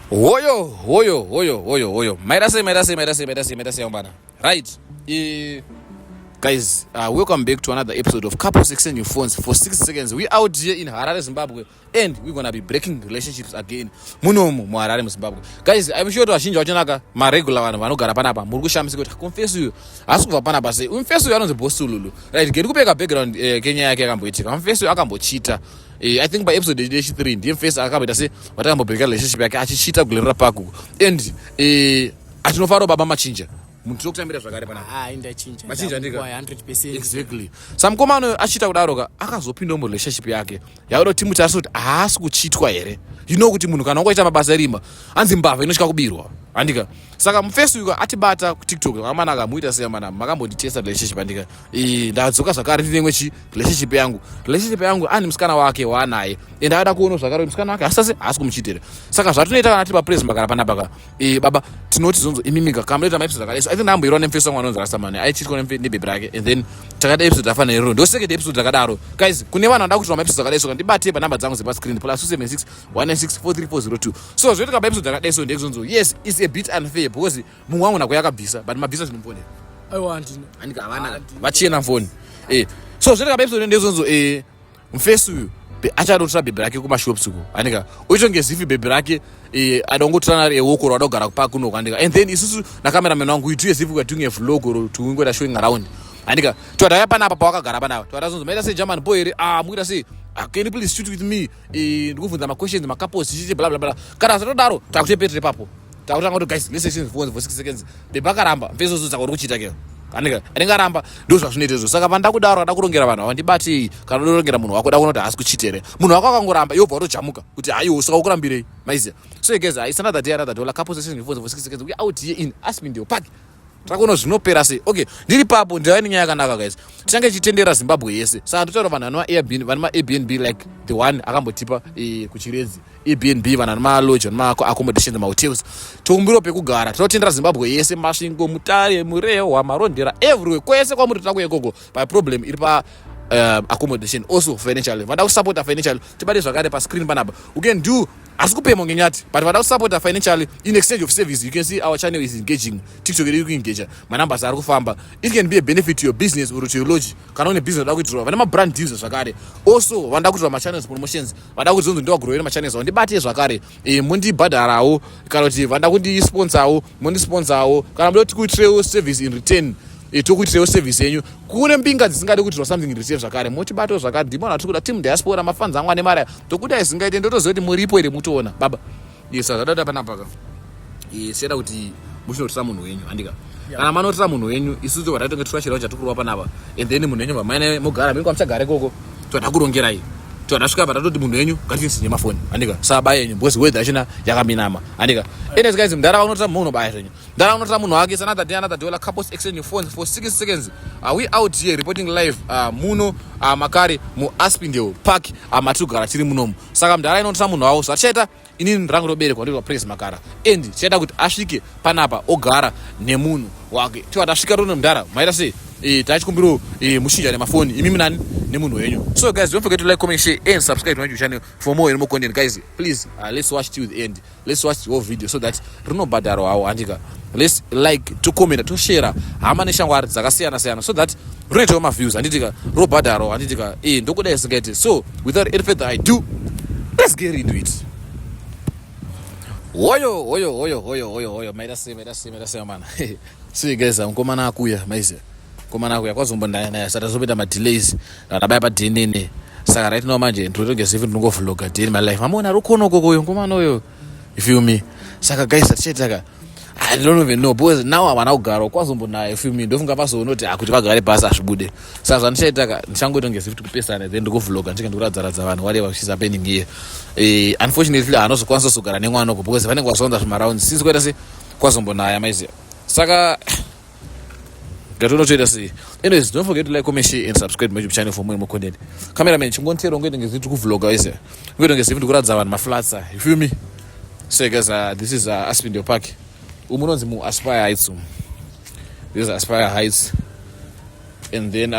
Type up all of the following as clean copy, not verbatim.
Hoyo, hoyo, hoyo, hoyo, hoyo. Maita sei, maita sei, maita sei, maita sei, maita sei, ambana. Right. Guys, welcome back to another episode of Couples Exchange Phones for 60 Seconds. We out here in Harare, Zimbabwe, and we're gonna be breaking relationships again. Munomu muHarare muZimbabwe. Guys, I'm sure kuti vazhinji vachonaka maregular vanhu vanogara panapa muri kushamisika kuti confess uyu haasi kubva panapa sei. Umfesi uyu anonzi Boss Lulu. Right, ngeri kupeka background kenyaya yake yakamboitika. Mfesi uyu akambochita. I think paepisode yechi3 ndiye mfesi akamboita se vatakambobreaka relationship yake achichita kuGlen Park uko. And atinofaro baba machinja. Munhu tinokutambira zvakare panapa. Ah, ndachinja. Machinja ndika? 100%. Exactly. Samukomana achiita kudaro ka, akazopinda murelationship yake yakuda kuti timutarise kuti haasi kuchitwa here. You know kuti munhu kana wangoita mabasa erima, hanzi mbavha inotya kubirwa, handika? Saka mufesi uyu atibata kuTikTok, amana akamuita sei, mana makambonditesta relationship, handika? Ndadzoka zvakare ndine imwe chi relationship yangu. Relationship yangu ane musikana wake waanaye, and akada kuona zvakare kuti musikana wake asase haasi kumuchitira. Saka zvatinoita kana tiri paprison makara panapa ka, baba, tinoti zonzo imimika kana munoita maepisode akadai. So I think ndamboirwa nemufesi wangu anonzi Rastamani, aichitwa nebhebhi rake, and then takaita episode afanira iroro, ndo second episode rakadaro. Guys, kune vanhu vanoda kuitirwa maepisode akadai so, ndibate panhamba dzangu dzepascreen, +276 196 43402. So zvoitika paepisode akadai so ndekuzonzo, yes, it's a bit unfair because mumwe wangu nako yakabvisa, but mabvisa zvinomufonera. Aiwa, ndina. Andika havana vachena foni. So zvoitika paepisode ndezonzo, mufesi uyu achadotora bhebhi rake kumashops uko, andika? Oitonge zifi bhebhi rake adongotora nari ewoko rwada kugara kupakunoko, andika? And then isusu nacameraman wangu, we do as if we are doing a vlog or tiingoita showing around, andika? Twadaya panapa pawakagara panapa, twada zonzo, maita sei german boy here? Ah, mukuita sei? Ah, can you please shoot with me? Ndikubvunza maquestions macouples chichi bla bla bla. Kana zvatodaro, takutepetere papo, takutanga kuti, "Guys, let's exchange phones for 60 seconds." Bhebhi akaramba, mfesozo saka uri kuchiita ke, andika? Anenge aramba, ndo zvazvinoita izvo. Saka panda kudaro, ada kurongera vanhu ava, ndibati kana udorongera munhu wako, da kuona kuti haasi kuchita here. Munhu wako akangoramba, iwe bva watojamuka kuti haiwo, saka ukurambirei? Maiziya. So guys, it's another day, another dollar. Couples exchange phones for 60 seconds. We out here in Aspindale Park, takaona zvinopera sei. Okay, ndiri papo, ndaiva nenyaya yakanaka, guys. Tichange tichitendera Zimbabwe yese, saka ndotaura vanhu vane maAirbnb, vane maAirbnb like the one akambotipa kuChiredzi Airbnb, vanhu vane malodge, vane maaccommodations, mahotels, tokumbirawo pekugara. Tinotendera Zimbabwe yese, Masvingo, Mutare, Murehwa, Marondera, everywhere, kwese kwamuri toda kuya ikoko. Paproblem iri pa accommodation, also financially, vada kusupporta financially, tibate zvakare pascreen panapa. We can do, asi kupema ngenyati, but vada kusupporta financially in exchange of service, you can see our channel is engaging, TikTok iri kuengager, manumbers ari kufamba. It can be a benefit to your business or to your lodge. Kana une business, vada kuitirwa, vane mabrand deals zvakare, also vanoda kuitirwa machannels promotions, vada kuti zonzi ndivagrowere machannels avo, ndibate zvakare. Mundibhadharawo, kana kuti vanoda kundisponsawo, mundisponsawo, kana muda kuti tikuitirewo service in return, tokuitirewo service yenyu. Kune mbinga dzisingade kuitirwa something in return zvakare, motibatawo zvakare. Ndimo vanhu tiri kuda, team diaspora, mafans angu ane mari, tokuda isingaite. Ndotoziva kuti muripo here, mutoona baba. Yes, zvadada panapa ka. Sichada kuti muchinotora munhu wenyu, handika? Kana manotora munhu wenyu, isusu tobva tatonge tora chirau chatiri panapa, and then munhu wenyu vamaine mogara mini kwamuchagara ikoko, toda kurongerai, toda svika pa tatoti munhu wenyu ngatisinye mafoni, handika? Saba yenyu, because weather yachona yakaminama, handika? Anyways guys, mudhara unotora munhu, unobaya zvenyu, mudhara unotora munhu wake. It's another day, another dollar. Couples exchange phones for 60 seconds. We out here reporting live muno makare muAspindale Park, matiri kugara tiri munomu. Saka mudhara inotora munhu wavo, zvatichaita, inini rangu roberekwa ndiri Praise Makara, and tichaita kuti asvike panapa ogara nemunhu wake. Tiwa tasvika tone, mudhara, maita sei? Tachikumbirawo mushinja nemafoni imi nani nemunhu wenyu. So guys, don't forget to like, comment, share and subscribe to my YouTube channel for more and more content. Guys, please, let's watch till the end. Let's watch the whole video so that rinobhadharwawo, handika? Let's like, tocomment, toshare hama neshamwari dzakasiyana siyana so that rinoitawo maviews, handitika? Robhadharwa, handitika? Ndokudai singaite. So without any further ado, let's get into it. Hoyo, hoyo, hoyo, hoyo, hoyo, hoyo. Maita sei, maita sei, maita sei, mana? See guys, mukomana akuya, maiziya, mukomana akuya kwazombondaya naye, sati azopinda madelays, ndabaya padnn. Saka right now manje ndinotonge zifi ndinongovloga day in my life. Mamuona ari kuonoko uyo mukomana uyo, you feel me? Saka guys, atichaitaka, I don't even know, because now havana kugara kwazombonaya, you feel me? Ndofunga vazoona kuti akuti vagare pasi hazvibude. Saka zvandichaitaka, ndichangoita ngezifi tikupesana, then ndikuvloga, ndichinge ndikuradzaradza vanhu whatever which is happening here. Unfortunately haanozokwanisa kuzogara nemwana uko because vanenge vazowanza zvimarounds since kwaita se kwazombonaya, maiziya. Saka ngatonotoita sei? Anyways, don't forget to like, comment, share and subscribe to my YouTube channel for more and more content. Cameraman, chingontero, ngoite ngezi tiri kuvloga ise, ngoite ngezi ndikuratidza vanhu maflats, you feel me? So guys, this is Aspindale Park. Umu munonzi muAspire Heights umu. This is Aspire Heights, and then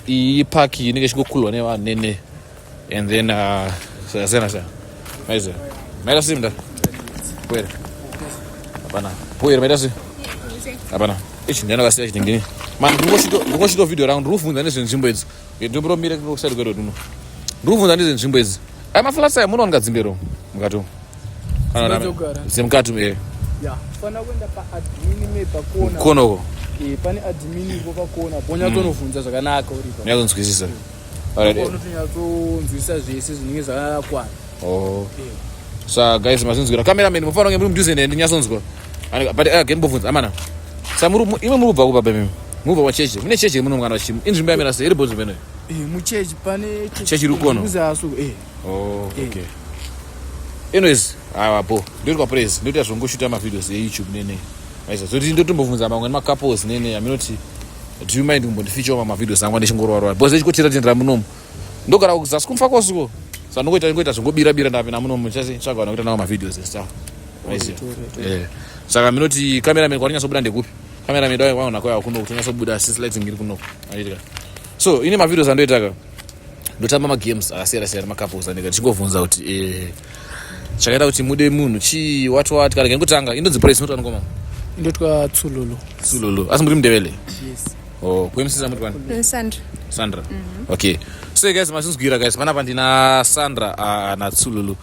iyi park inenge ichingokulwa nevanhu nene, and then siyana siyana, maiziya. Maita sei, mudhara? Poere. Hapana. Poere maita sei? Hapana. Ichi ndiani akasiya chitengeni? Man, ndingosvito video rangu ndiri kuvhunza nezvenzvimbo idzi. Ndomboromira kuside kwedu kuno. Ndiri kuvhunza nezvenzvimbo idzi. Aya maflats aya munowanika dzimbero mukati umu. Kana dzemukati umu eh. Ya, fana kuenda pa admin me pakona. Kona uko. Eh, pane admin ipo pakona. Bonyatsonovhunza zvakanaka uripo. Nyatsonzwisisa. Unotonyatsonzwisa zvese zvinenge zvakakwana. Oh. Sa guys mazinzwira. Cameraman mufanira kunge muri mudhuze neni ndinyatsonzwa. But again mbobvunza amana. Sa muri imwe muri kubva kupa bebe. Muri kubva pachechi. Mune chechi muno mwana wachimu. Inzvimbo yamira sei iri bho nzvimbo inoyi? Eh, muchechi pane chechi iri kuno. Muzasu eh. Oh, okay. Anyways, awa bo. Ndiri kwa praise. Ndoita zvongoshuta ma videos e YouTube nene. Maisa. So ndotombobvunza mamwe nema couples nene. Aminoti do you mind kumbondifeature mamwe mavideos angu andichingorovharova because echikotera tendera munomu ndogara kuzasi kumfa kosuko sa ndongoita ngoita zvongobira bira ndapinda munomu chase tsvaga vanhu kuita nawo mavideos and stuff eh. Saka minoti cameraman kwarinyatsobuda ndekupi? Cameraman dai waona kwaya kuno kutonyatsobuda since lighting iri kuno aitika. So ine mavideos andoita ka ndotamba magames akasiyana siyana macouples andika ndichingovhunza kuti eh, chakaita kuti mude munhu chii what what kana ngekutanga indonzi praise not anokoma. Indotwa Tsululu. Tsululu asi muri mundevele? Yes. Oh, kuemsisa muri kwani? Sandra. Sandra. Okay, so guys, mazinzwira guys, panapa ndina Sandra na Tsululu.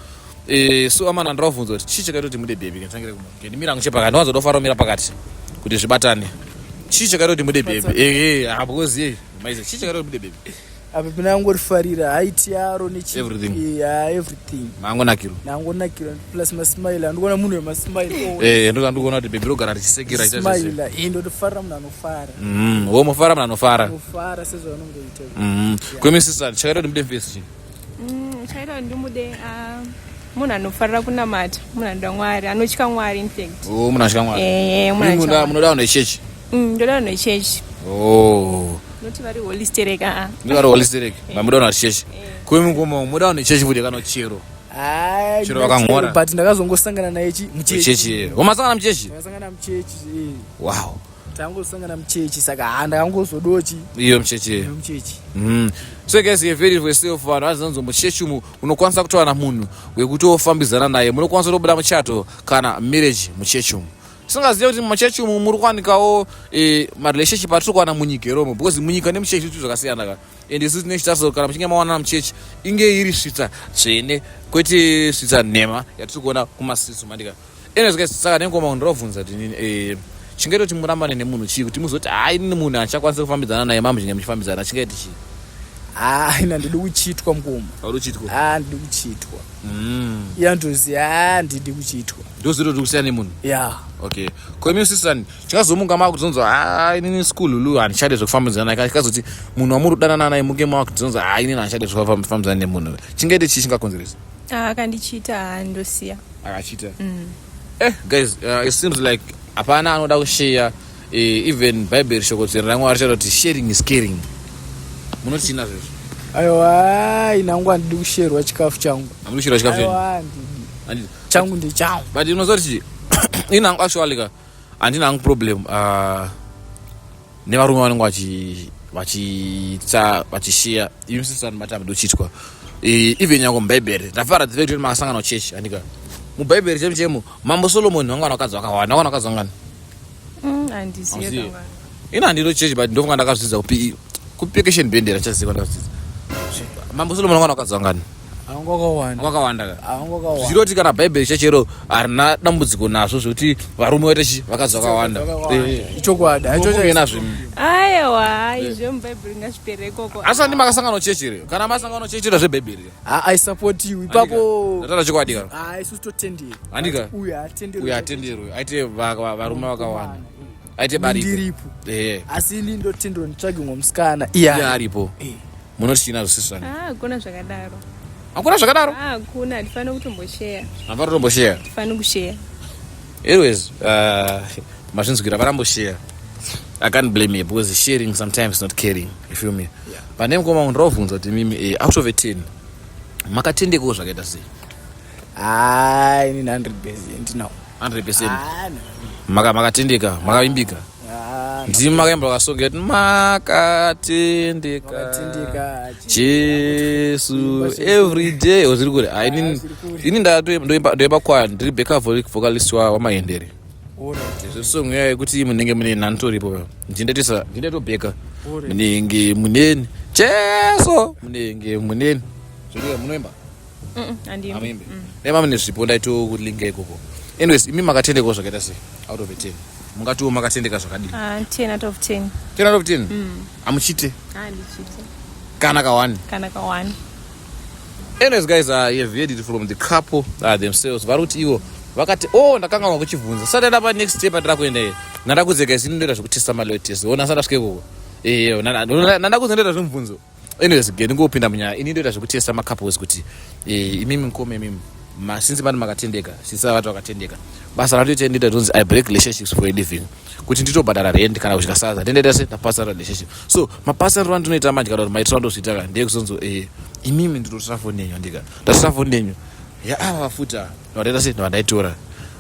Eh, so amana ndravhunza kuti chii chakaita kuti mude baby? Kanditangire kuno ndimira hangu chepakati, ndiwanzoda kufara kumira pakati kuti zvibatane. Chii chakaita kuti mude baby? Eh eh, ah, because eh maize chii chakaita kuti mude baby? Apa pinangorifarira height yaro nechi Everything. Yeah, everything. Mangonakiro. Nangonakira plus masmile, andikuona munhu wemasmile. Eh, ndikuona kuti baby rogara richisekera ita zvese. Smile eh, ndotofarira munhu anofara. Wo mufara munhu anofara. Anofara sezvaanongoita. Kwemisisa chakaita kuti mude mfesi chii? Chaita kuti ndimude, munhu anofarira kunamata, munhu anoda Mwari, anotya Mwari in fact. Oh, munhu anotya Mwari. Eh, munhu anotya Mwari. Munoda vanhu vechechi? Ndoda vanhu vechechi. Oh. Noti vari holy sterek aa. Ndi vari holy sterek. Mamuda vanhu vechechi. Kwemukoma muda vanhu vechechi futi kana chero. Hai, Chero vakamhora. But ndakazongosangana naye chi muchechi. Muchechi. Wamasangana muchechi? Ndakasangana muchechi. Eh. Wow. Tangosangana muchechi saka ha ndakangozodochi. Iyo muchechi. Iyo muchechi. So guys, you're very for yourself vanhu vazonzo muchechi umu unokwanisa kutowana munhu wekutofambidzana naye, munokwanisa kutobuda muchato kana marriage muchechi umu. Singazive kuti muchechi umu muri kuwanikawo eh, marelationship atiri kuwana munyika iromo because munyika nemuchechi zvinhu zvakasiyana ka. And isu tine chitaso kana muchinge mawanana muchechi inge iri svitsa tsvene kwete svitsa nhema yatiri kuona kumasitsu mandika. Anyways guys, saka nengoma ndinobvunza kuti nini eh, chingaita kuti murambane nemunhu chii kuti muzoti hai inini munhu handichakwanisa kufambidzana naye mamuchinge muchifambidzana chingaiti chii? Ah, ina ndidi kuchitwa mukoma. Haudi kuchitwa? Ah, ndidi kuchitwa. Iya ndozi ah ndidi kuchitwa. Ndozviro kuti kusiyana nemunhu. Yeah. Okay. Ko imi sister chikazomuka makuzonzwa ah inini school lulu handichade zvekufambidzana naye chikazoti munhu wamuri kudanana naye muke makuzonzwa ah inini handichade zvekufambidzana nemunhu. Chingaite chii chingakonzeresa? Ah, akandichita ah, ndosiya. Akachita. Eh guys, it seems like hapana anoda kushare even Bible shoko dzvene raMwari richati kuti sharing is caring. Munotina zvezvo? Aiwa, inangu handidi kusherwa chikafu changu. Hamudi kusherwa chikafu chenyu? Aiwa, handidi. Handidi. Changu ndechangu. But unoziva kuti inangu actually ka handina hangu problem nevarume vanenge vachiita vachishiya imi sister mati hamudi kuchitwa. Even nyange mubhaibheri ndafara the fact kuti makasangana kuchechi handika mubhaibheri chemo chemo Mambo Solomon vanga vana vakadzi vakawanda, vanga vana vakadzi vangani? Handizivi Hauzivi. kangani. Ini handino chechi but ndofunga ndakazvidzidza kupi kupekesheni bendera chaziva ndakazvidzidza. Mambo Solomon vanga vana vakadzi vangani? Anga wakawanda. Vakawanda ka. Anga wakawanda. Zviroti kana bhaibheri chachero harina dambudziko nazvo zvekuti varume vaite chi vakadzi vakawanda. Eh. Ichokwadi. Hacho nazvo. Aiwa, izvo mubhaibheri ngazvipere ikoko. Asi handi makasangana chechi here? Kana masangana chechi ira zvebhaibheri. Ah, I support you. Ipapo. Ndataura chokwadi ka. Ah, isusu totendera. Handika? Uyu hatenderwi. Uyu hatenderwi. Aite varume vakawanda. Aite barika. Ndiripo. Eh. Asi ini ndotenderwa nditsvage mumwe musikana. Iye Iye aripo. Eh. Munoti chii nazvo sisi vani? Ah, hakuna zvakadaro. Hakuna zvakadaro? Ah, hakuna, hatifaniri kutomboshare. Hapana kutomboshare. Hatifaniri kushare. Anyways, mazvinzwira varamboshare. I can't blame you because sharing sometimes not caring. You feel me? Yeah. Pane mukoma wangu ndovhunza kuti mimi out of a 10 makatendekawo zvakaita sei? Ah, ini 100% now. 100%. Ah, no. Makatendeka, makavimbika. Ah, Ndimi makaimba kasonga yati makatendeka. Makatendeka. Jesu every day. Oh, zviri kure. Ah, Ah, zviri kure. Ini ndoimba kwaya, ndiri backup vocalist waMahendere. Alright. Song iya yekuti munenge mune nanitoripo, ndindoitisa, ndindotobheka. Alright. Munenge muneni Jesu, munenge muneni. Zviri munoimba? Handimbi. Amuimbi? Nema mune zvipo, ndaitokulinga ikoko. Anyways, imi makatendekawo zvakaita sei out of a 10? Mungatiwo makatendeka zvakadii? Ah, 10 out of 10. 10 out of 10? Amuchite? Handichite. Kana ka1? Kana ka1. Anyways guys, you have heard it from the couple themselves. Vari kuti ivo vakati, oh, ndakanganwa kuchibvunza sati enda panext step atira kuenda iyo. Ndandakuudze guys, ini ndoita zvekutesta maloyalties. Ona, sati asvike ikoko, ndandakuudza ndoita zvemubvunzo. Anyways, ge ndingopinda munyaya. Ini ndoita zvekutesta macouples kuti imimi mukoma, imimi since mani makatendeka, sisi vati vakatendeka, basa ratoita ndoita rinonzi I break relationships for a living, kuti nditobhadhara rent kana kudya sadza. Ndendaita se ndapasa relationship. So mapasariro andinoita manje, kana kuti maitiro andozviita ka, ndeyekuzonzo imimi ndinotora foni yenyu, andika ndatora foni yenyu yaava futi ava, ndovandaita se ndovandaitora,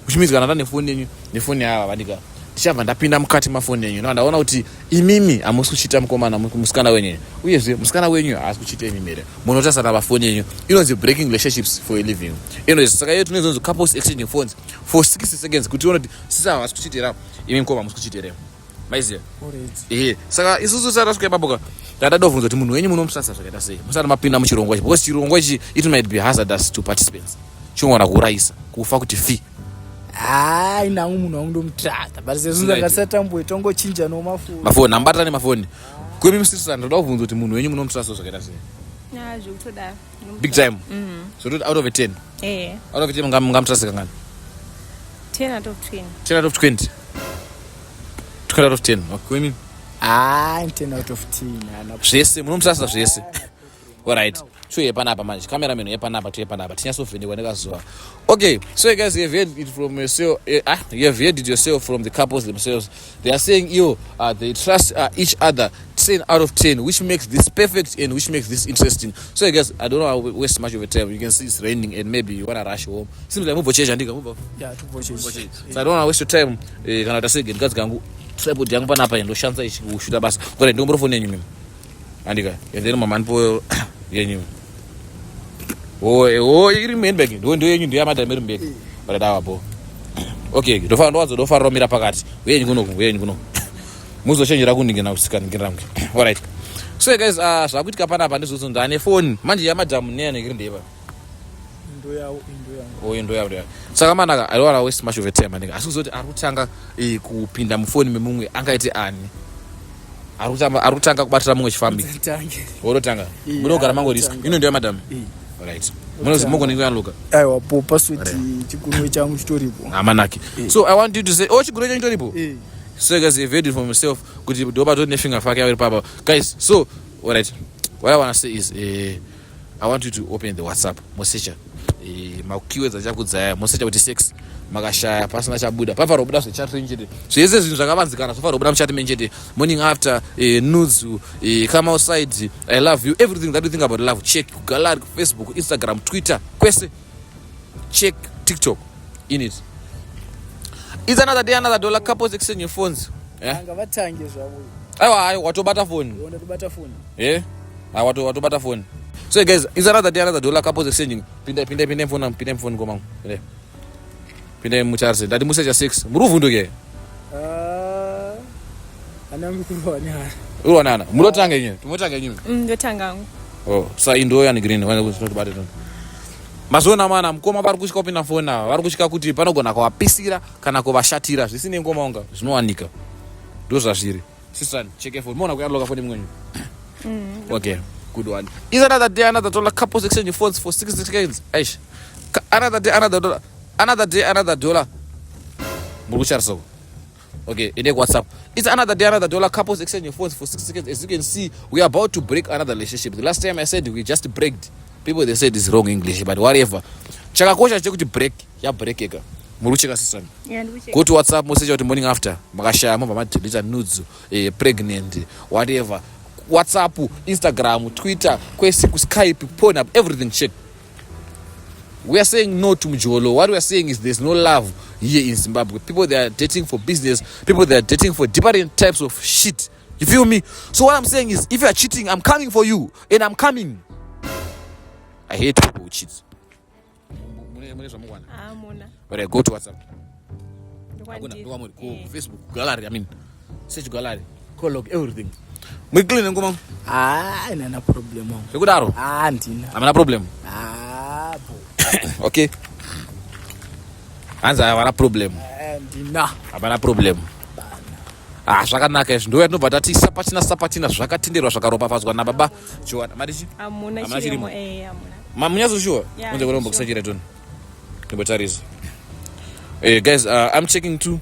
which means kana ndane foni yenyu nefoni yaava, vandika ndichabva ndapinda mukati mafoni yenyu, ndobva ndaona kuti imimi hamusi kuchita mukomana, musikana wenyu, uyezve musikana wenyu haasi kuchita imimi here. Munotasana pafoni yenyu. Inonzi breaking relationships for a living. Anyways, saka iyo tinozonzi couples exchanging phones for 60 seconds, kuti tione kuti sisi ava havasi kuchitira, imi mukoma hamusi kuchitira. Maiziva? Alright. Ehe, saka isusu sati tasvika ipapo ka, ndada kubvunza kuti munhu wenyu munomusasa zvakaita sei musati mapinda muchirongwa ichi, because chirongwa ichi, it might be hazardous to participants, chinogona kuurayisa, kufa kuti fi. Hayi, nangu munhu wangu ndomutrusta, but sezvo Zvingaite. ndakasatambwe tongochinja nomafoni. Mafoni, hambatani mafoni kwemi. Musisana, ndoda kubvunza kuti munhu wenyu munomutrasta zvakaita sei? Ah, zvekutodaro. Big time? Zvototi out of a 10? Eh. Out of a 10 mungamutrasta kangani? 10 out of 20. 10 out of 20? 20 out of 10, okay. Kwemi? Hayi, 10 out of 10, hana. Zvese munomutrasta zvese. Alright, tuye panapa manje, cameraman yepanapa, tuye panapa tinyatsovhenekwa nekazuva. Okay, so you guys have heard it from yourself, you have heard it yourself from the couples themselves. They are saying iyo they trust each other 10 out of 10, which makes this perfect and which makes this interesting. So you guys, I don't know how waste much of your time. You can see it's raining and maybe you wanna rush home. Seems like mubvochecha, ndika mubva. Ya, tubvochechi. So I don't wanna waste your time. Kana kuti asege ndikadzi kangu tripod yangu panapa, ndoshandisa ichi kushuta basa. Kore ndikumbura foni yenyu mimi, andika, and then mama ndipo yenyu. Oh, iri muhandbag, ndo yenyu, ndo yamadam iri mubag, but dawapo. Okay, ndofara, ndowanzo ndofarira kumira pakati. Uyenyu kunoku, uyenyu kunoku, muzochenjera kuningina kusika ningira mke. Alright, so guys, zvakuitika panapa ndizvozvo. Ndane foni manje yamadam neyanekiri ndeipa. Ndo yawo, indo yangu. Oyo ndo yawo. Saka manaka, I don't wanna waste much of your time, andika, asi kuzoti ari kutanga kupinda mufoni memumwe angaite ani? Ari kutanga kubatira mumwe chifambi? Tange. Wototanga. Iya, Munogara mangoriska. kutanga. Ino ndeya madam? Eh. Right, mugone kuyanloka? Aiwa po, password chigunwe changu chitoripo. Amanaki. So I want you to say, oh, chiguro chenyu chitoripo. Eh. So guys, you've heard it from yourself kuti ndobato nefinger fake yauri papa. Guys, so alright, what I want to say is I want you to open the WhatsApp, mosecha makeywords achakudzaya. Mosecha kuti sex. Makashaya, pasina chabuda, pafanira kubuda zvechat renyu chete. Zvese zvinhu zvakavanzikana zvofanira kubuda muchat menyu chete. Morning after, nudes, come outside, I love you, everything that you think about love. Check kugallery, Facebook, Instagram, Twitter, kwese check, TikTok in it. It's another day, another dollar. Couples exchange phones, yeah? Anga vatange zvavo. Aiwa, aiwa, watobata foni. Onda tobata foni. Eh, ah, watobata foni. So guys, it's another day, another dollar. Couples exchanging. Pinda, pinda, pinda mfoni, pinda mfoni komangu, pinda, pinda mucharise. Ndati musecha 6 muri kuvhunduke. Ah, anangu kurwa nehana. Uri wanana, munotanga inye, timotanga inye. Ndotanga hangu. Oh, sa indo yani green wana kuti tobate. Mazuva mana mukoma vari kusvika kupinda foni ava, vari kusvika kuti panogona kuvapisira kana kuvashatira, zvisinei ngoma unga zvinowanika, ndo zvazviri. Sister, check phone, mona kuyanloka foni mwenyu. Okay, good one. Is another day, another dollar. Couples exchange phones for 60 seconds. Aish. Another day, another dollar. Another day, another dollar. Muri kucharisa uko. Okay, in WhatsApp. It's another day, another dollar. Couples exchange phones for 60 seconds. As you can see, we are about to break another relationship. The last time I said we just breaked. People, they said it's wrong English, but whatever. Chakakosha chekuti break, ya breakeka. Muri kucheka, sister? Yeah, ndikucheka. Go to WhatsApp, message kuti morning after. Makashaya, mobva madelete nudes, pregnant, whatever. WhatsApp, Instagram, Twitter, kwese, kuSkype, Pornhub, everything check. We are saying no to mjolo. What we are saying is there's no love. here in Zimbabwe. People they are dating for business. People they are dating for different types of shit. You feel me? So what I'm saying is, if you are cheating, I'm coming for you, and I'm coming. I hate people who cheat. Hamuna. But I go to WhatsApp. Hakuna, ndokwamuri. Ku Facebook gallery, I mean, search gallery, call log, everything. Muri clean ngoma. Ah, inana problem wangu. Zvekudaro. Ah, ndina. Hamuna problem. Ah, bo. Okay. Hanzi havana problem. Eh, ndina. Havana problem. Ah, zvakanaka izvi. Ndo yatinobva tati sapatina sapatina zvakatenderwa zvakaropafadzwa nababa Joana. Madichi? Hamuna Hamuna chirimo. chirimo. Eh, hamuna. Mamunyatso sure? Yeah, Unze kunombo sure. kusachira toni. Ndimbotarisa. Eh, guys, I'm checking too.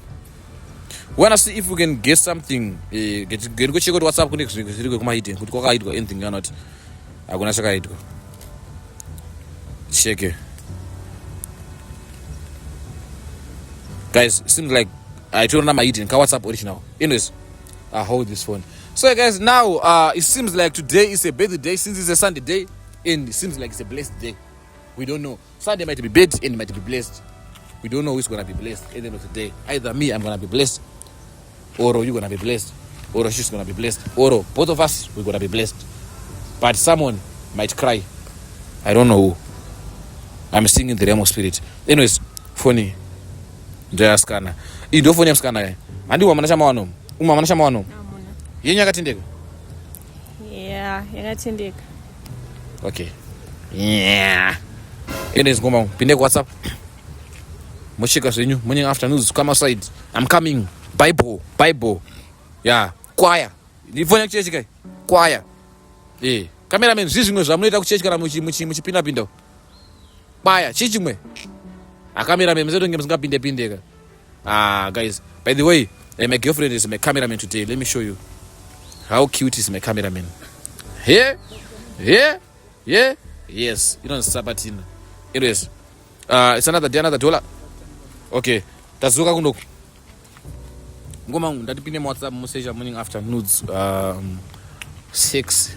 We wanna see if we can get something. Eh, get get go check out WhatsApp kune zviri kuma hidden kuti kwakaitwa anything kana kuti hakuna chakaitwa. Check. Guys, seems like I don't know my hidden ka WhatsApp original. Anyways, I hold this phone. So guys, now it seems like today is a birthday day since it's a Sunday day, and it seems like it's a blessed day. We don't know. Sunday might be bad and it might be blessed. We don't know who's gonna be blessed at the end of the day. Either me, I'm gonna be blessed, or you're gonna be blessed, or she's gonna be blessed, or both of us we're gonna be blessed. But someone might cry. I don't know who. I'm seeing in the realm of spirit. Anyways, funny. Ndoyasikana. Iyi ndo foni yemusikana iyi. Handiwa mana chamawano. Umwe hamana chamawano. Hamuna. Yenyu yakatendeka. Yeah, yakatendeka. Okay. Yeah. Anyways, ngoma pinde ku WhatsApp. Mocheka zvenyu morning afternoons come outside. I'm coming. Bible, Bible. Yeah, choir. Ndifone kuchechi kai. Choir. Eh, cameraman zvii zvimwe zvamunoita kuchechi kana muchipinda pinda. Choir, chii chimwe? Ah, cameraman musatonge musingapinde pinde ka. Ah, guys, by the way, my girlfriend is my cameraman today. Let me show you how cute is my cameraman. Here, here, here. Yes, you know Sabatina. Anyways, it's another day, another dollar. Okay, tazuka kunoku. Ngoma ngu ndatipinde mu WhatsApp musecha morning after nudes 6,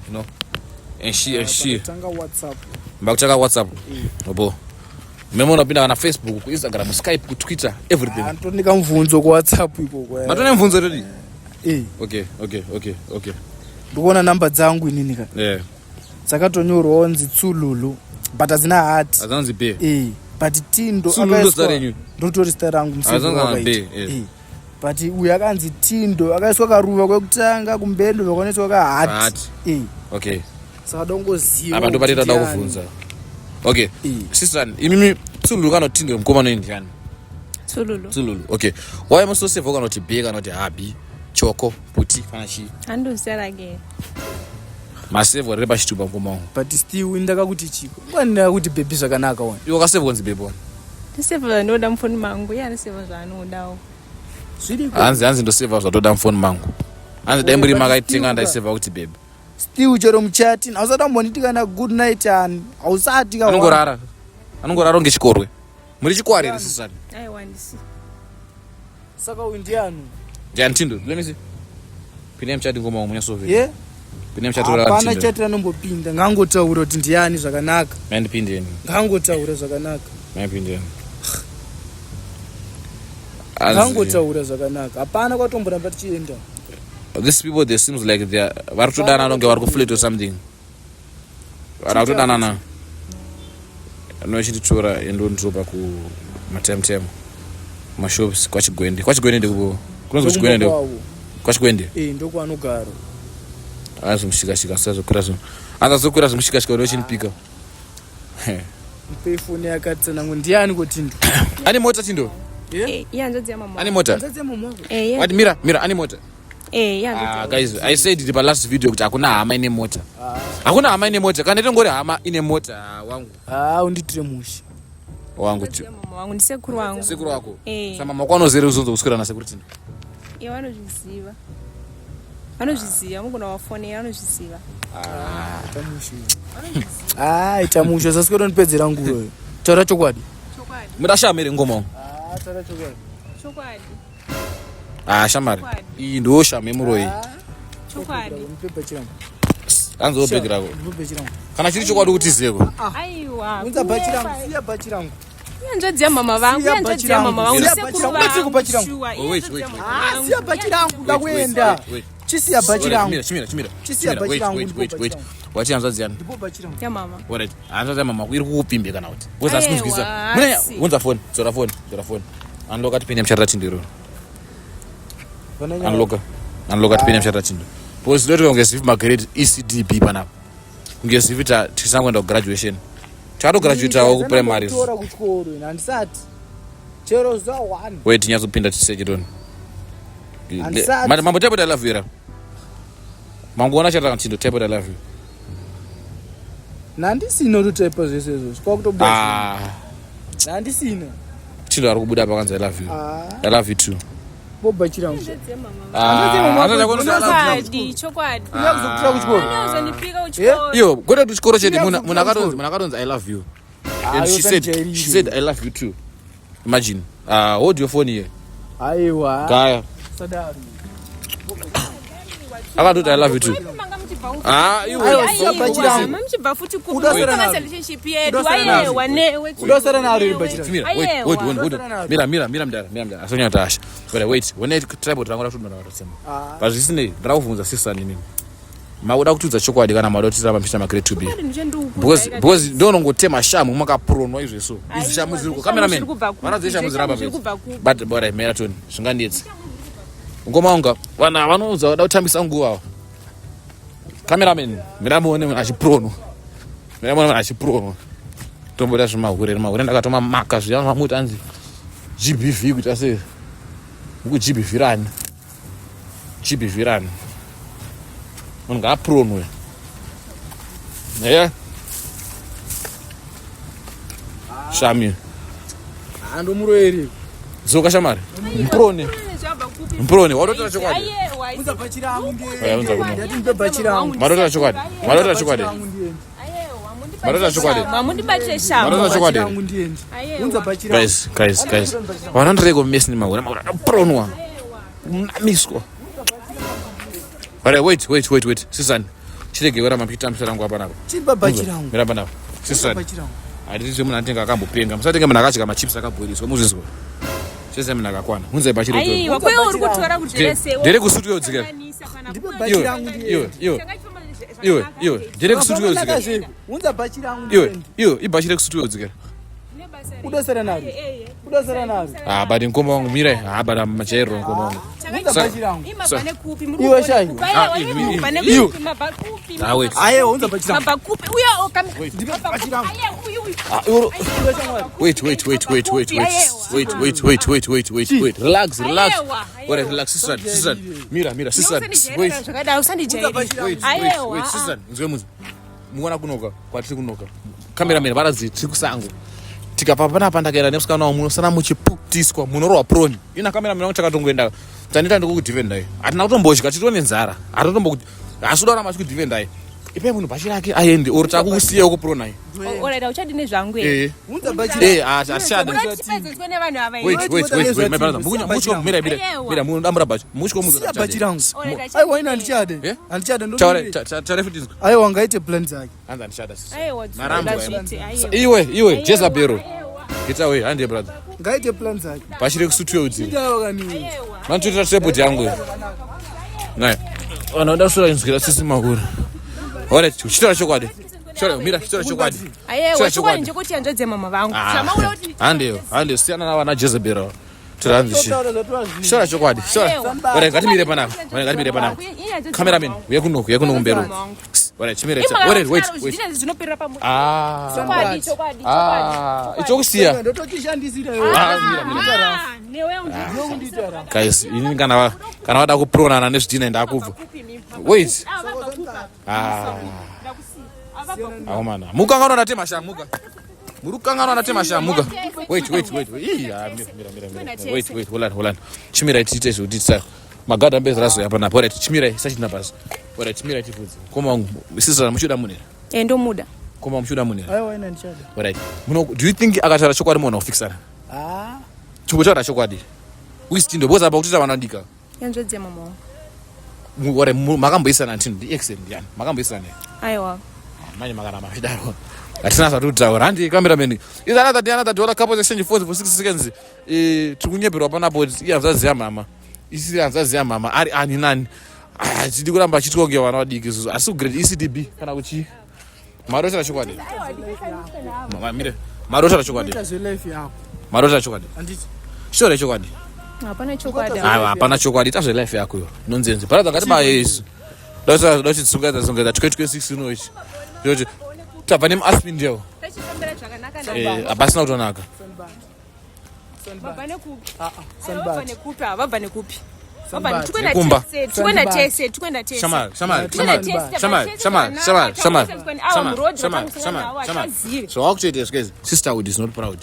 you know. And she and she Tanga WhatsApp. mbakutaka WhatsApp. Obo. Memo unapinda kana Facebook, ku Instagram, Skype, ku Twitter, everything. Ah, nditonika mubvunzo ku WhatsApp ikoko. eh. Matone mvunzo already. Eh, Okay, okay, okay, okay. ndikuona namba dzangu inini ka. Yeah. Dzakatonyorwawo nzi Tsululu, but hadzina heart. Azanzi be. Eh, but Tindo Tsululu akaiswa- zita renyu? Ndotori zita rangu musevhi Hazanzi kana wakaita. B, yeah. Eh, but uyu akanzi Tindo akaiswa karuva kwekutanga kumberi ndobva kwanoiswa ka heart. Heart. Eh, Okay. saka dongoziva Apa ndopatita kuti da ndiani. kuvhunza. Okay. Eh. Sister, imimi Tsululu kana kuti Tindo mukoma noyi ndiani? Tsululu. Tsululu. Okay. Why musosevha kana kuti B kana kuti Habi, Choko, Puti kana chi? Handozita rake. Masevha riri pachitupa mukoma wangu. But still ndakakuti chiko. Kwani ndakakuti baby zvakanaka wani. Iwe wakasevha kunzi baby wani. Ndisevha zvandinoda mufoni mangu. Iye anosevha zvaanodawo. Zviriko. Hanzi hanzi ndosevha zvatoda mufoni mangu. Hanzi dai muri But makaitenga still ndaisevha kuti baby. Still chero muchati hausati wambonditi kana good night ani. Hausati ka. Anongorara. Anongorara unge chikorwe. Muri chikware here sister? Aiwa ndisi. Saka uyu ndiani? Ndiani Tindo? Let me see. Pine muchati ngoma wangu munyasove. Yeah? Pine muchati ora Hapana Tindo. chati ranombopinda. Ngangotaura kuti ndiani zvakanaka. Mandipindeni. Ngangotaura zvakanaka. Mandipindeni. Ngangotaura zvakanaka. Hapana kwatomboramba tichienda. These people they seems like they are vari kutodanana kunge vari kuflirt or something. Vari kutodanana. Anochititora endondiropa ku matemtem mashops kwaChigwende. Kwachigwende ndikupo. Kunonzi kuChigwende ndiko. Kwavo. Kwachigwende. Eh, ndokwaanogara. Azomushikashika asazokwira zvinhu. Asazokwira zvimushikashika ndochinipika. Mupe foni yakatsanangura ndiani kotindo? Ane mota Tindo? Eh, iye hanzvadzi yamama. Ane mota? Hanzvadzi yamama wako. Eh, iye. Wati mira, mira ane mota. Eh, iye hanzvadzi. Ah, guys, I said it pa last video kuti hakuna hama ine mota. Hakuna hama ine mota. Kana itongori hama ine mota ah, wangu. Ah, unditire mushe. Wangu Hanzvadzi yamama wangu ndisekuru wangu. Sekuru wako. Eh. Saka mama wako anozere uzonzo kuswera na sekuru Tindo. Iye vanozviziva. Vanozviziva, mugona wafonera vanozviziva. Ita mushe. Ah, ita mushe saswero ndipedzera nguva. iyo. Taura chokwadi. Chokwadi. Muda shamere ngoma wangu. Ah, taura chokwadi. Chokwadi. Ah, shamari. Chokwadi. Iyi ndo shame muroyi. Chokwadi. Ndipe bhachi rangu. Hanzi wobhegi rako. Ndipe bhachi rangu. Kana chiri chokwadi kuti zeko. Aiwa. Unza bhachi kunyepa. rangu. Siya bhachi rangu. Ihanzvadzi yamama vangu, Siya ihanzvadzi bhachi yamama rangu. vangu, Siya sekuru bhachi rangu. Batsiriko bhachi rangu. vangu. Shuwa, Oh, wait, ihanzvadzi wait, yamama wait. Ah, vangu. siya bhachi rangu Wait, ndakuenda wait, wait. chisiya bhachi rangu Chimira, chimira, chimira. Chisiya Chimira, bhachi wait, rangu, wait, ndipo wait, bhachi wait. rangu. Wati hanzvadzi yani? Ndipo bhachi rangu. Yamama. Alright. Hanzvadzi yamama iri kukupimbe kana kuti. Because asi Aiwa, kunzwisisa. Mune asi. unza phone, dzora phone, dzora phone. Unlock tipinde mucharira tindo iroro. Unlock. Unlock tipinde mucharira tindo. Because ndoti kunge zivi magrade ECDB panapa. Kunge zivi ta tisangoenda ku graduation. Takatograduatawo ku primary. Tora kuchikoro ina handisati chero zuva one. Wait, tinyatsopinda tiseketoni. Handisati. Mambo type I love you era. Manguona charira tindo type I love you. Nhandisina kutotaipa zvese izvozvo kwakutobuda. Ah, Nhandisina. Tindo ari kubuda pakanzi I love you. Ah. I love you too. Bo bhachi rangu. Hanzvadzi yamama vangu. Ah, yamama hanzvadzi vako yako inosi- Chokwadi, chokwadi. Unoda kuzokutora kuchikoro. Unozondipika kuchikoro. Iyo, kwete kuti chikoro chedu Iya, munhu akatonzi kuchikoro. munhu akatonzi I love you. Ah, And she yo said sanjairire. she said I love you too. Imagine. Hold your phone here. Aiwa. Gaya. Sadaro. Akatoti I love you too. Manga muchibva uku. Ah, iwe. Aiwa, siya bhachi Aiwa, rangu. mamuchibva futi kupi? Udasara Munoona naro. relationship yedu. Udasara naro. Aiwa, newe. Udasara naro iri bhachi rangu. Mira, wait, wait, wait, wait. Udasara naro. Mira, mira, mira mdara, mira mdara. Asonya tasha. But wait, when I tripod rangu rakutodonha rakatotsema. Ah. But zvisinei, ndira kuvhunza sister nini. Makuda kutiudza chokwadi kana makuda kutira mapisa magrade 2B. Chokwadi ndichandikuudza Because ika- because ndonongotema shamu makapronwa izvo so. Idzi shamu Aiwa, dziri ku zvishamu cameraman. zviri kubva kupi? Vana dzeshamu dziri apa. Zvishamu zviri kubva kupi? But but I marathon zvingandetsi. Ngoma unga vanhu ava vanoudza vada kutambisa nguva ava. Cameraman, mira muone munhu achipronwa. Mira muone munhu achipronwa. Tomboita zvemahure, mahure ndakatomamaka zviya mamuti anzi GBV kuita sei? Muku GBV rani? GBV rani? Munhu ngaapronwe. Yeah. Shami. Handomuroeri. Dzoka shamari. Muprone. Zvabva kupi? Muprone, watotora chokwadi. Aiwa, Unza bhachi rangu ndiende. Oya, unza kuno. Ndati ndipe bhachi rangu. Marotora chokwadi. Marotora chokwadi. Bhachi rangu ndiende. aiwa, mundibatire Marotora chokwadi. shamu, mundibatire shamu. Marotora chokwadi. Bhachi rangu ndiende. Aiwa. Unza bhachi rangu. Guys, guys, guys. Vanondireko mesi nemahure, mahure anopronwa. Kunamiswa. Alright, wait, wait, wait, wait. Sisan. Chirege wera mapita msara rangu apa napa. Chipa bhachi rangu. Mira panapa. Unza Sisan. bhachi rangu. Handiti munhu anotenge akambopenga. Musatenge munhu akadya machips akabhoiliswa muzvinzwa. Chese munhu akakwana. Unzai bhachi retu. Aiwa, kwewe uri kutora kuti zvese. Ndere kusutu yodzika. Ndipe bhachi Iwe, rangu ndiende. iwe, iwe. Iwe, iwe. Ndere kusutu Zvakanaka yodzika. zveku. Unza bhachi rangu Iwe, ndiende. iwe, ibhachi rekusutu yodzika. Udasara naro. Udasara naro. Ah, but mukoma wangu mirai. Ah, but machairiro mukoma wangu. Unza bhachi rangu. Imabva nekupi? Muri Iwe kuona shaiwa. kupi? Aiwa, Ah, iwe iwe, mubva iwe. nekupi? Mabva kupi? Ah, wait. Aiwa, unza bhachi rangu. Mabva kupi? Uya, oh, Ndipe bhachi rangu. Aiwa, uyu, uyu. Ah, iwe- Iwe shamwari. Wait, wait, wait, wait, wait, wait, wait, wait, wait, wait, wait, wait, wait. Relax, relax. Aiwa, aiwa. Alright, relax, sister, sister. Mira, mira, sister. Wait, Usandijairira zvakadai, usandijairira. Unza bhachi wait, rangu. wait, Aiwa. wait, sister. Nzwe munzi. Muona kunoka, kwatiri kunoka. Cameraman varadzi tiri kusango. Tikabva panapa ndakaenda nemusikana wangu munosana muchiputiswa munorohwa proni. Ina cameraman wangu takatongoenda. Taneta ndikukudhivendai. Hatina kutombodya titone nenzara. Hatotombo asi kuda kuramba tichikudhivendai. Ipai munhu bhachi rake aende or takukusiya ukupronai. Oh, alright, hauchadi nezvangu here? Eh. Unza bhachi rangu. Eh, hatichadi. Unoda kuti tipedzeswe nevanhu ava here? Wait, wait, wait, wait, my brother. Siya Mukunya, bhachi muchiko, rangu. mira, mira, Aiwa. mira, munodambura bhachi. Muchiko muzo. Siya bhachi rangu. Alright, hauchadi Aiwa, ina handichade. Eh? Handichade Taure, ndo. taure futi nzwe. Aiwa, ngaite plan dzake. Hanzi handichada sisi. Aiwa, Marambwa, zviite, aiwa. Iwe, iwe, Jezebel. Aiwa. Get away, hande brother. Ngaite plan dzake. Bhachi rekusutu yeudzira. Aiwa kani. Aiwa. Vanotoita tripod yangu. Naye. Vanhu vanoda kusura inzwira sisi makuru. Alright, chitaura chokwadi. Chitaura, mira, chitaura chokwadi. Aiwa, Chitaura chokwadi chokwadi. ndechekuti hanzvadzi yamama vangu. Ah, Zvamauda kuti Handeyo, handeyo, siyana navana Jezebel. ava. Tora hanzi shi. Totaura zvatwazvi. Chitaura chokwadi. Chitaura. Aiwa. Alright, ngatimire panapa. Alright, ngatimire panapa. Cameraman, uye kunoku, uye kunoku mberi. Alright, chimira. Alright, wait, wait. Zvinoperera pamu. Ah. Chokwadi, chokwadi, Ah, chokwadi. ichokusiya. Ndotochishandisira iwe. Ah, mira, mira. Ah, newe Ndokundiita rafu. Guys, ini kana kana vada kupronana nezvidhina ndakubva. Wait. Ah. Akomana. Mukanganwa ndatema shamuka. Muri kukanganwa natema shamuka. Wait, wait, wait. wait. Ii, ah, mira, mira, mira, mira. Wait, wait, hold on, hold on. Chimirai tiite zvekuti tisa. Magadha mbezi razoya panapa. Alright, chimirai sachina pasi. Alright, chimirai tifudze. Koma wangu, sisana muchuda munera. Ndomuda. Koma muchuda munera. Aiwa, ina handichade. Alright. Muno do you think akataura chokwadi muona kufikisana? Ah. Chimbotaura chokwadi. Wisitindo because apa kutita vanodika. Hanzvadzi yamama vangu. Ore makamboisana ntino ndi ex ndiyani? Makamboisana. Aiwa. Manje makaramba zvidaro. Hatina zvatiri kutaura. Handi cameraman. Is another day another dollar couples exchange phones for 60 seconds. Eh, tiri kunyeperwa panapo iye hanzvadzi yamama. Isiri hanzvadzi yamama ari ani nani. Hatidi kuramba achitwa kunge vana vadiki isusu. Asi kugrade ECDB kana kuchi. Marotera chokwadi. Mire. Marotera chokwadi. Marotera chokwadi. Shore chokwadi. Hapana chokwadi. Aiwa, hapana chokwadi. Ita zvelife yako iyo. Nonsense. Brother ngatibaye isu. Dai dai tsungedza 2026 ino ichi. Ndoti tabva nemuaspindale. Tachifambira zvakanaka na Eh, hapasina kutonaka. Vabva nekupi? Ah, ah, Vabva Sanibati. nekupi? Ah, vabva nekupi? Vabva Sanibati. tikuenda Nekumba. tese, tikuenda Sanibati. tese, tikuenda tese. Shamari, shamari, Tikuenda shamari. tese, Shamari, tese shamari, zvakanaka, shamari, shamari. tese awa Shamari, muroad shamari, vakamusangana shamari, nawo, shamari. hatizivi. Zvawakutoita izvi guys, sisterhood is not proud.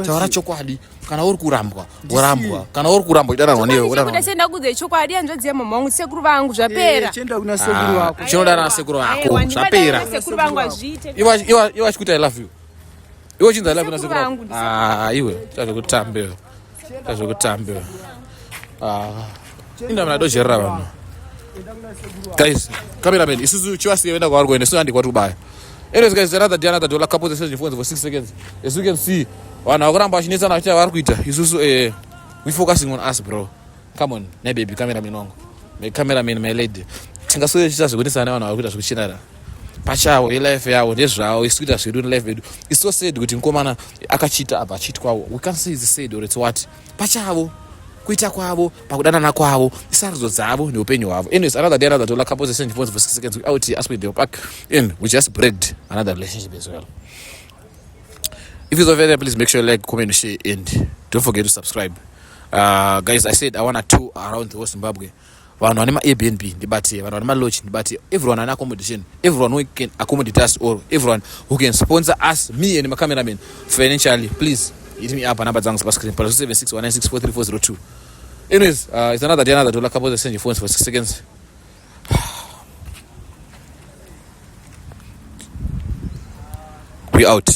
Taura chokwadi, kana uri kurambwa, worambwa. Kana uri kurambwa, uchidananwa newe, Chokwadi wodananwa. chekuda sendakudze chokwadi hanzvadzi yamama wangu sekuru vangu zvapera. Eh, chienda kuna sekuru wako. Ah, Chinodana nasekuru vako, Aiwa, ndingadana zvapera. nasekuru vangu hazviite. Iwe iwe iwe achikuti I love you. Iwe uchinzi I love you Sekuru nasekuru vangu, vako. Ah, iwe, tazvekutambe. Tazvekutambe. Ah. Inda mna dozherera vanhu. Guys, cameraman, isusu chivasiye venda kwavari kuenda, isusu handi kwati kubaya. Anyways guys, another day another dollar couple exchange phones for 6 seconds. As you can see, vanhu vakuramba vachinetsana vachiita vari kuita. Isusu eh we focusing on us bro. Come on, ne baby cameraman wangu. My cameraman, my lady. Tingaswere tichiita zvekunetsana nevanhu vari kuita zvekuchinana. Pachavo yelife yavo ndezvavo, isu kuita zvedu nelife yedu. It's so sad kuti mukomana akachiita apa achiitwawo. We can't say it's sad or it's what. Pachavo kuita kwavo pakudanana kwavo isarudzo dzavo neupenyu hwavo. Anyways, another day another dollar couples exchange phones for 6 seconds. We out here Aspendale Park and we just breaked another relationship as well. If it's over there, please make sure you like, comment, share and don't forget to subscribe. Guys, I said I want to tour around the whole Zimbabwe. Vanhu vane ma-Airbnb ndibate, vanhu vane ma-lodge ndibate, everyone ane accommodation, everyone who can accommodate us or everyone who can sponsor us, me and my cameraman financially, please hit me up. Number dzangu pascreen pa 0761964302. Anyways, it's another day, another dollar. Couple exchange phones for 6 seconds. We out.